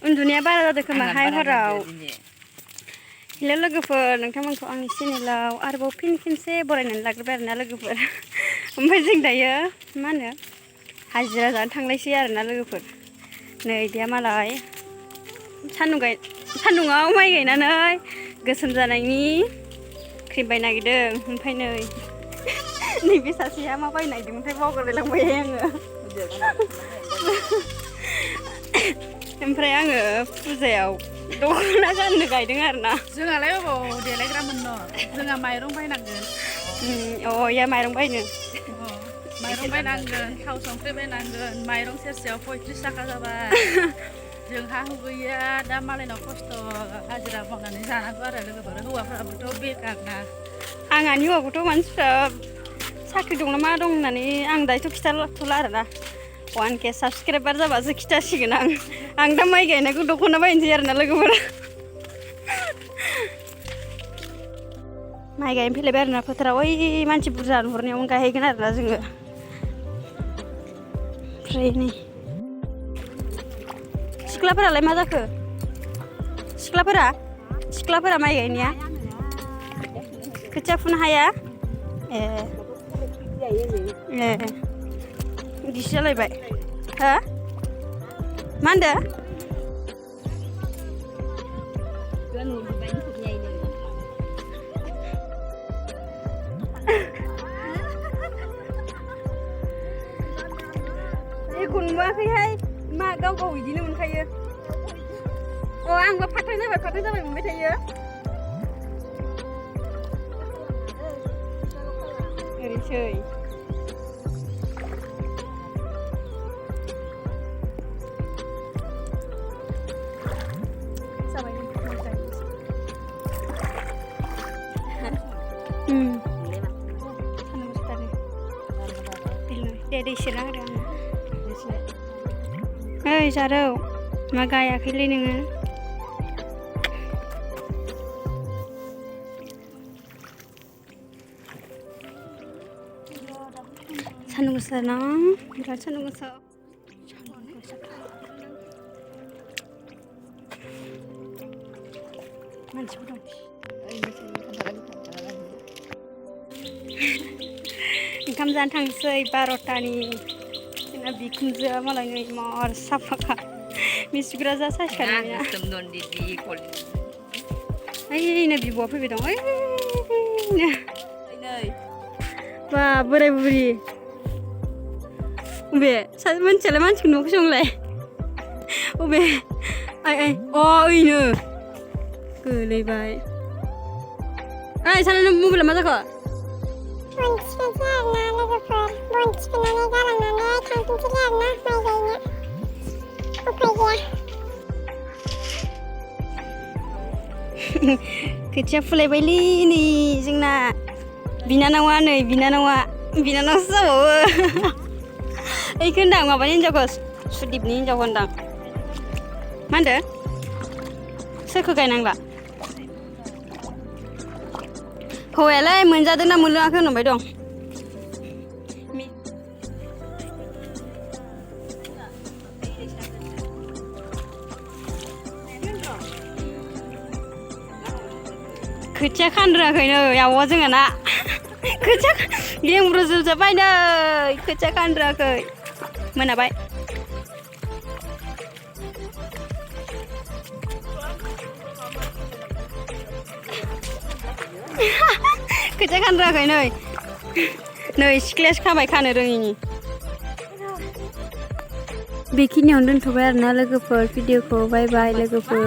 उन्दुनाया बारा जादों खोमाहाय हराव हेल' लोगोफोर नोंथांमोनखौ आंनि चेनेलाव आरोबाव फिन खेबसे बरायनानै लाग्रोबाय आरोना लोगोफोर ओमफ्राय जों दायो मा होनो हाजिरा जानो थांलायसै आरोना लोगोफोर नै इदिया मालाय सान्दुङाव माइ गायनानै गोसोम जानायनि क्रिम बायनो नागिरदों ओमफ्राय नैबे सासेया मा बायनो नागिरदोंमोनथाय बावगारलायलांबाय आङो ओमफ्राय आङो फुजायाव दख'ना गाननो गायदों आरोना जोंहालाय अबाव देलायग्रामोन न' जोंहा माइरं बायनांगोन या माइरं बायनो माइरं बायनांगोन थाव संख्रि बायनांगोन माइरं सेरसेयाव 35 थाखा जाबाय जोंहा हु गैया दा मालायनाव खस्थ' हाजिरा मावनानै जानांगौ आरो लोगोफोर हौवाफ्राबोथ' बेखार ना आंहानि हौवाखौथ' मानसिफ्रा साख्रि दं ना मा दं होननानै आं दायोथ' खिथाथ'ला आरोना 1K साबसक्राइबार जाबासो खिथासिगोन आं दा माइ गायनायखौ दख'ना बायनोसै आरोना लोगोफोर माइ गायनो फैलायबाय आरोना फोथाराव ओइ मानसि बुरजा नुहुरनायावनो गायहैगोन आरोना जोङो ओमफ्राय नै सिख्लाफोरालाय मा जाखो सिख्लाफोरा माइ गायनाया खोथिया फुनो हाया ए बिदिसो जालायबाय हो मा होनदो एखौ नुवाखैहाय मा गाव बिदिनो मोनखायो आंबो फाथां जाबाय मोनबाय थायो ओरैसै दे दै सेरना होदो आङो ओइ जारौ मा गायाखैलै नोङो सान्दुं गोसा ना बिराद सान्दुं गोसा मानसिफोर दं ओंखाम जानो थांसै 12टानि जोंना बिखुनजोआ मालाय नै मार साफाखा मिस्टिग्रा जा सायखानाय ओइनो बिब'आ फैबाय दं ओइनो बा बोराय बुरि अबे मानसियालाय मानसिखौ नुवाखै संलाय अबे ओइनो गोलैबाय ओइ सानैनो मबाइला मा जाखो खोथिया फुलायबायलै नै जोंना बिनानावासो जाबावो ओइखौ होनदां माबानि हिन्जावखौ सुदिपनि हिन्जावखौ होनदां मा होनदो सोरखौ गायनांला हौवायालाय मोनजादों ना मोनलोङाखै होनबाय दं खोथिया खानरोङाखै नै आब'आ जोङो ना खोथिया लेंब्रुजोबबाय नै खोथिया खानरोङाखै मोनाबाय खोथिया खानरोङाखै नै सिख्लायासो खाबाय खानो रोङिनि बेखिनियावनो दोनथ'बाय आरोना लोगोफोर भिडिअखौ बाय बाय लोगोफोर